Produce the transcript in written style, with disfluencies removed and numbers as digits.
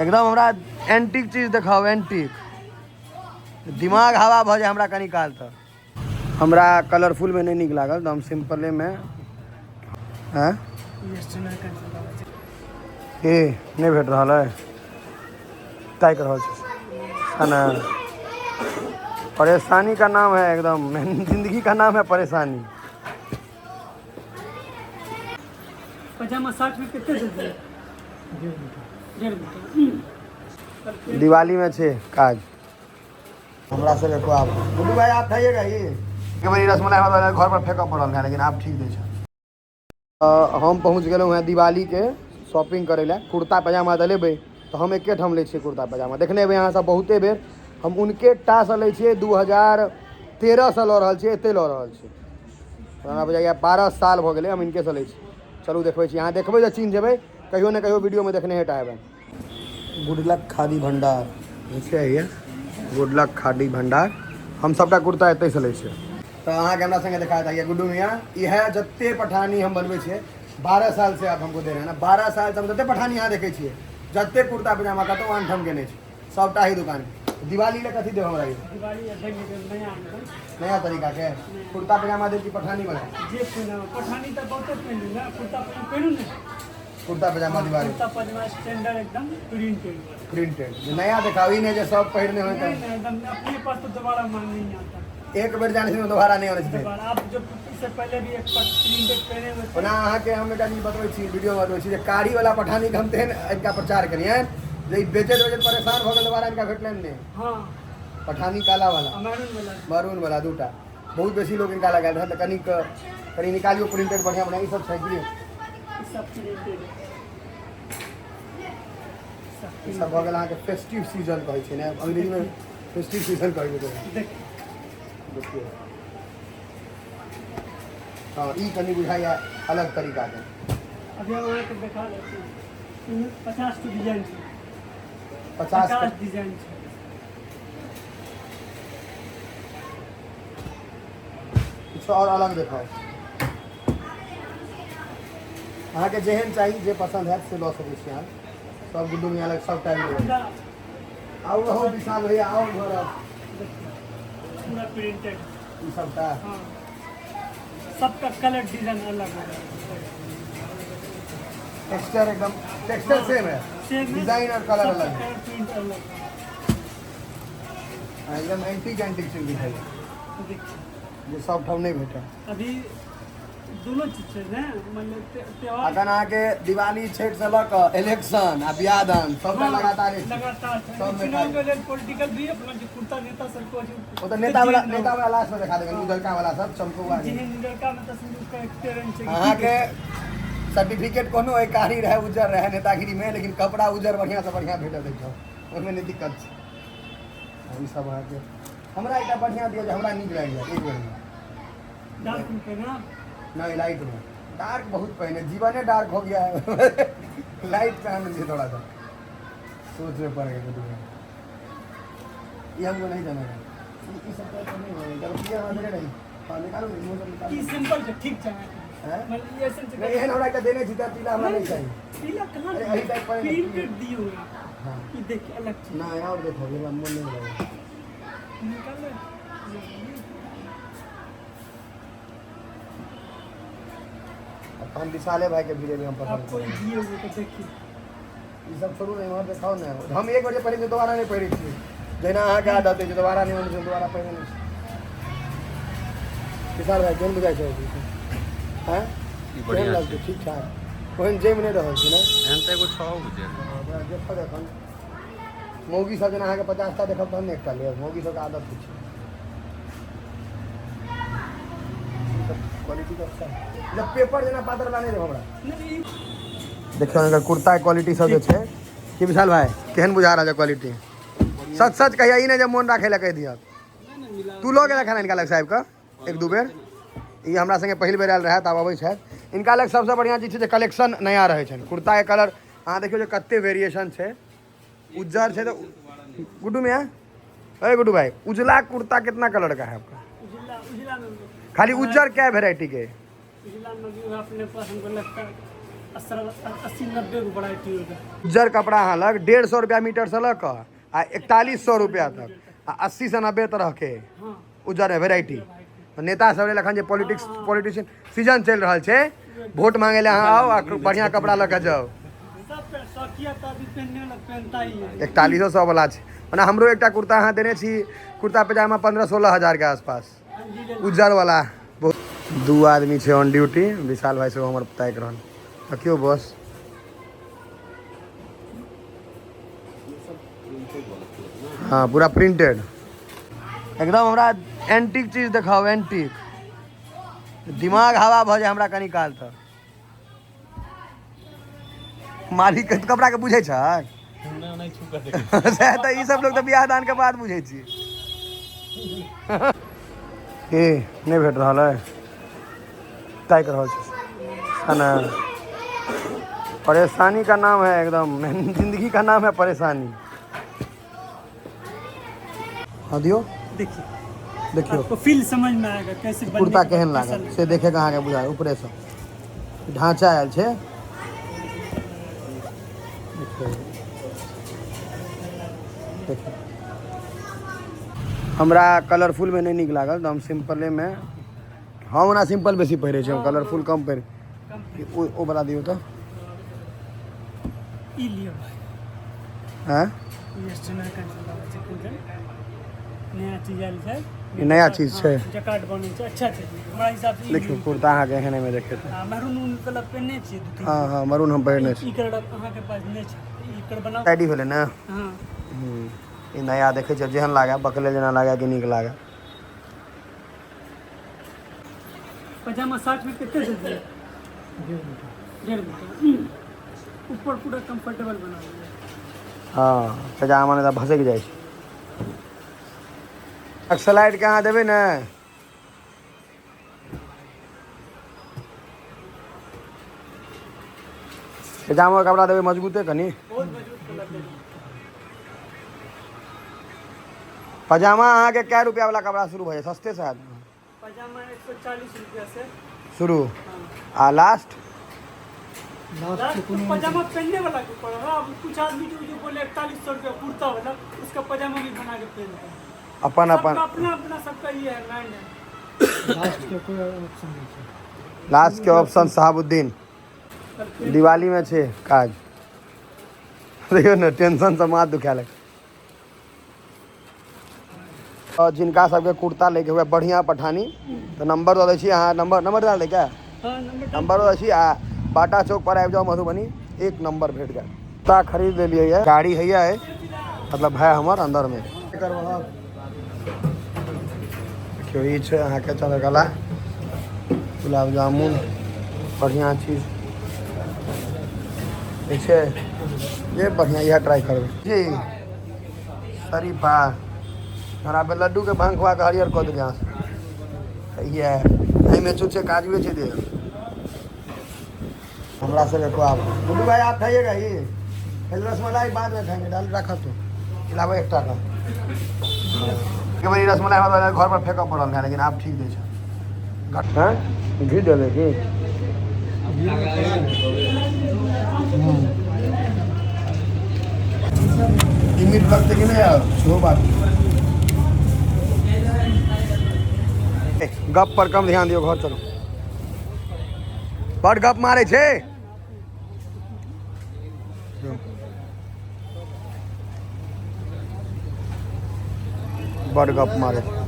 एकदम हमरा एंटीक चीज देखाउ, एंटीक। दिमाग हवा भऽ जाय हमरा कनी काल। तऽ हमरा कलरफुलमे नहि नीक लागल, तऽ हम सिम्पलेमे। आँय, ए नहि भेट रहल अइ, ताकि रहल छी, है ना? परेशानी का नाम है, एकदम जिंदगी का नाम है परेशानी। पजामा 60 में कते दे दिए? 1.5 मीटर। दिवालीमे छै काज हमरा सबके। खुआब गुड्डू भाई, आप खाइएगा ई? एक बेर ई रसमलाई हमरा घर पर फेंकऽ पड़ल रहै, लेकिन आब ठीक दै छै। हम पहुँच गेलहुँ हेँ दिवालीके शॉपिंग करै लए। कुर्ता पजामा तऽ लेबै, तऽ हम एके ठाम लै छियै कुर्ता पजामा। देखने हेबै अहाँ सब बहुते बेर, हम उनके टासँ लै छियै। 2013सँ लऽ रहल छियै, एतहि लऽ रहल छियै। हमरा बुझाइए 12 साल भऽ गेलै हम इनकेसँ लै छी। चलू, देखबै छी। अहाँ देखबै तऽ चिन्ह जेबै, कहियो ने कहियो वीडियोमे देखने हेटा हेबै। गुडलक खादी भंडार छै ये, गुडलक खादी भंडार। हम सबटा कुर्ता एतहिसँ लै छियै। तऽ अहाँके हमरा संगे देखा दैए गुड्डू मियाँ। इएह जते पठानी हम बनबै छियै, 12 साल से आप हमको दे रहे हैं ना, 12 साल से हम जते पठानी यहाँ देखै छियै, जते कुर्ता पजामा, कतहु आन ठाम के नहि छै, सबटा ही दुकान। दिवाली लए कथी देब हमरा ई? दिवाली देख, नया एकदम। नया तरीका के कुर्ता पजामा देब कि पठानी वाला? जे पहिनाउ। पठानी तऽ बहुते पहिनू ने, कुर्ता पजामा पहिनू ने। कुर्ता पजामा दिवाली। कुर्ता पजामा स्टैंडर्ड एकदम प्रिंटेड। प्रिंटेड नया देखाओ, ई नहि जे सब पहिरने होय। नहीं। तऽ नहीं, एकदम अपने पास तो दोबारा मांग नहीं आता। एक बेर जाने से दोबारा नहि आनै छै। दोबारा आप जो इससे पहले भी एक प्रिंटेड पहने हुए थे। ओना अहाँके हम एकटा चीज बतबै छी, वीडियो बतबै छी जे कारी वाला पठानीके हम तेहन इनका प्रचार करियनि जे ई बेचैत बेचैत परेशान भऽ गेल, दोबारा इनका भेटलनि नहि। पठानी काला वाला। मैरून वाला। मरून वाला दूटा बहुत बेसी लोग इनका लगायल रहै। तऽ कनिक कनि निकालियौ प्रिंटेड बढ़िआँ बढ़िआँ। ई सब छै की? ई सब प्रिंटेड सब। ई सब भऽ गेल अहाँके फेस्टिव सीजन कहै छै ने अंग्रेजीमे, फेस्टिव सीजन कहै छै। देख। देखियौ, हँ, ई कनि बुझाइए अलग तरीकाके। अभी हम अहाँके देखा दै छी, 50 टो डिजाइन छै। 50? 50 डिजाइन छै। किछु आओर अलग देखाउ। अहाँके जेहन चाही, जे पसन्द हैत से लऽ सकै छी अहाँ सब। गुड्डू मियाँ लग सब टाइम लेबै। पूरा। आउ रहू विशाल भैया, आउ घर आउ। देखिए, पूरा प्रिंटेड। ई सबटा? हाँ, सबका कलर डिजाइन अलग होगा। टेक्सचर एकदम, टेक्सचर सेम है। सेम है। डिजाइन और कलर सबका अलग है। कलर प्रिंट अलग है। हाँ, एकदम एंटीक एंटीक चीज दिखाई। देखिए। जे सब ठाम नहि भेटत। अभी दोनों चीज छै ने, मतलब त्योहार। अखन अहाँके दिवाली, छठि से लऽ कऽ इलेक्शन आ बियाह दान सबटा हाँ, लगातार अछि। लगातार छै। सब में चुनाव के लेल पॉलिटिकल भी अपना जे कुर्ता नेता सब को ओ तऽ नेता वाला, नेता वाला लास्ट में देखा देबै। उजरका वाला सब चमकौआ। जिन्हें लड़का में तस्वीर का एक्सपीरियंस छै। अहाँके सर्टिफिकेट कोनो अइ, कारी रहै, उज्जर रहै नेतागिरी में, लेकिन कपड़ा उज्जर बढ़िआँ से बढ़िआँ भेटत एहिठाम, ओहिमे नहि दिक्कत छै। ई सब अहाँके हमरा एकटा बढ़िआँ दिअ जे हमरा नीक लागि जायत एक बेरमे। डार्क में पहना। नहीं, लाइट में। डार्क बहुत पहने, जीवने डार्क हो गया है। लाइट पहन लीजिए। थोड़ा सा सोच में पड़ गए गुड्डू भाई। ये हमको नहीं जमेगा। ये सब तो नहीं होगा। जब ये हमरा देने रही, हाँ, निकालू वो सब निकालू। ई सिंपल छै, ठीक छै अहाँके। हैं? मतलब ई ऐसन छै। नहीं, एहन हमरा एकटा देने छी तऽ पीला हमरा नहीं चाहिए। पीला कहाँ? अरे, एही टाइप पर। प्रिंटेड दियो। हाँ। ई देखिए, अलग छै। ना, और देखो, मेरा मन नहीं लगेगा। निकाल ले। अब हम विशाले भाई के वीडियो भी हम पसंद आपको ई करेंगे। दिए हुए तो देखिए। ई सब छोड़ू ने, इम्हर देखाउ ने। हम एक बेर जे पहिरै छियै, दोबारा नहि पहिरै छियै। जहिना अहाँके आदत अछि, दोबारा नहि होइ छै, दोबारा पहिरै नहि छी। विशाल भाई, केहन बुझाइ छै? हैं, ई केहन बढ़िआँ लगतै? छै। ठीक ठाक, ओहन जमि नहि रहल छै ने? एहन तऽ एगो छओ बुझे। हँ, ओकरा देखब एखन। मौगी सब जेना अहाँके 50टा देखब तहन ने एकटा लेब। मौगी सबके आदत होइ छै। ई सब क्वालिटी तऽ अच्छा है। जब पेपर जेना पातर वाला नहि देब हमरा। नहीं, ई देखियौ, एकर कुर्ता के क्वालिटी सब जे छै कि विशाल भाई, केहन बुझा रहल छै क्वालिटी? सच सच कहिया, ई नहि जे मोन राखै लए कहि दिहक। तू लऽ गेल खाना इनका लग साहेब के एक दू बेर? ई हमरा संगे पहिल बेर आयल रहै, आब अबै छथि। इनका लग सबसँ बढ़िआँ चीज छै जे कलेक्शन नया रहै छनि। कुर्ताके कलर अहाँ देखियौ जे कते वेरिएशन छै। उज्जर छै तऽ गुड्डू मियाँ, अरे गुड्डू भाई, उजला कुर्ता कितना कलर का है आपका? उजला, उजला में खाली उज्जर क्या वेराइटी के? उजला में भी अपने पास हमको लगता है 80-90 गो वैरायटी होगा। उज्जर कपड़ा अहाँ लग 150 रुपया मीटर से लऽ कऽ आ 4100 रुपया तक आ 80 से 90 तरह के उज्जर वेराइटी। नेता सब लेल एखन जे पॉलिटिक्स, पॉलिटिशियन सीजन चलि रहल छै, वोट मांगे लए अहाँ आउ आ बढ़िआँ कपड़ा लऽ कऽ जाउ। सब पे शौकिया तो अभी पहनने वाला पहनता ही है। 4100 वाला छै। ओना हमरो एकटा कुर्ता अहाँ देने छी, कुर्ता पैजामा, 15-16 हजार के आसपास। उज्जर वाला बहुत। दू आदमी छै ऑन ड्यूटी, विशाल भाई सेहो हमर ताकि रहल। तकियो बस। हाँ, पूरा प्रिंटेड एकदम। हमरा एंटीक चीज देखाउ, एंटीक। दिमाग हवा भऽ जाय हमरा कनी काल। तऽ मालिक के कपड़ा के बुझै छै सएह तऽ। ई सब लोग तऽ बियाह दान के बाद बुझै छी। ए नहि भेट रहल है, ताकि रहल छी है ना। परेशानी का नाम है, एकदम जिंदगी का नाम है परेशानी। हाँ, दियो। देखिए। देखियो। आपको फील समझ में आएगा कैसे बनने कुर्ता के केहन बाद कैसा लागल से देखे के अहाँके बुझाय। ऊपरेसँ ढाँचा आयल छै। देखियौ, देखियौ। हमरा कलरफुलमे नहि नीक लागल, तऽ हम सिम्पलेमे, हम ओना सिम्पल बेसी पहिरै छी, हम कलरफुल कम पहिरै। ओ ओ वाला दियौ तऽ। ई लिअ भाई। हँ। ई स्टेनर का चलाबै छै कंचन, नया चीज आयल छै। ई नया चीज छै। हाँ, जकार्ड बनै छै, अच्छा छै हमरा हिसाब से ई। देखियौ, कुर्ता अहाँके एहन एहिमे देखेतै। आ मेरून उन कलर पहिनने छियै दू तीन। हँ, मरून हम पहिरने छी। ई कलर अहाँके पास नहि छै, ई कलर बनाउ। आईडी भेलै ने? हाँ। ई नया देखै छियै, जेहन लागै, बकले जेना लागै कि नीक लागै। पजामा साथ में कितने दे दिए? 1.5 मीटर। ऊपर पूरा कंफर्टेबल बना दिया। हँ, पैजामा नहि तऽ भसकि जाइ छै। एक्सलाइटके अहाँ देबै ने? पैजामा कपड़ा देबै मजबूते कनि। बहुत मजबूत कलर दे दिए। पजामा अहाँके कै रुपया वाला कपड़ा शुरू भऽ जाइ? सस्ते से हैत? पजामा 140 रुपया से। शुरू। हाँ। आ लास्ट? लास्ट तो पजामा पहनने वाला के ऊपर है। अब कुछ आदमी जो जो बोले 4100 रुपया कुर्ता वाला, उसका पजामा भी बना के पहनते हैं। अपन अपन। सबका अपना अपना, सबका ये है, माइंड है। लास्ट के कोई ऑप्शन नहीं छै। लास्ट के ऑप्शन शहाबुद्दीन। दिवालीमे छै काज। देखियौ ने, टेंशनसँ माथ दुखाए लग। आओर जिनका सबके कुर्ता लैके हुए बढ़िआँ पठानी, तऽ नंबर दऽ दै छी अहाँ। नंबर, नंबर डाल दै क्या? हाँ, नंबर। नंबर दऽ दै छी आ बाटा चौक पर आबि जाउ मधुबनी, एक नंबर भेट जायत। कुर्ता खरीद लेलियै ये। गाड़ी हैया है, मतलब है हमर अंदरमे। देखियौ, ई छै अहाँके चंद्रकला, गुलाब जामुन, बढ़िआँ चीज ई छै जे बढ़िआँ। इएह ट्राई करबै जी। शरीफा हमरा पे लड्डूके भांग खुआ कऽ हरियर कऽ देलियै अहाँ। इएह एहिमे छुच्छे काजुए छै देल। हमरा सबके खुआब गुड्डू भाई, आप खाइएगा ही पहले। रसमलाई बाद में खाएंगे, डाल रखा तू। खिलाबो एकटा का। एक बेर ई रसमलाई हमरा घर पर फेंकऽ पड़ल है, लेकिन आब ठीक दै छै। हँ, घी देले की? ई मीठ लगतै कि नहि? आब सेहो बात। गप पर कम ध्यान दियौ, घर चलू। बड गप मारै छै। बड गप मारै छै।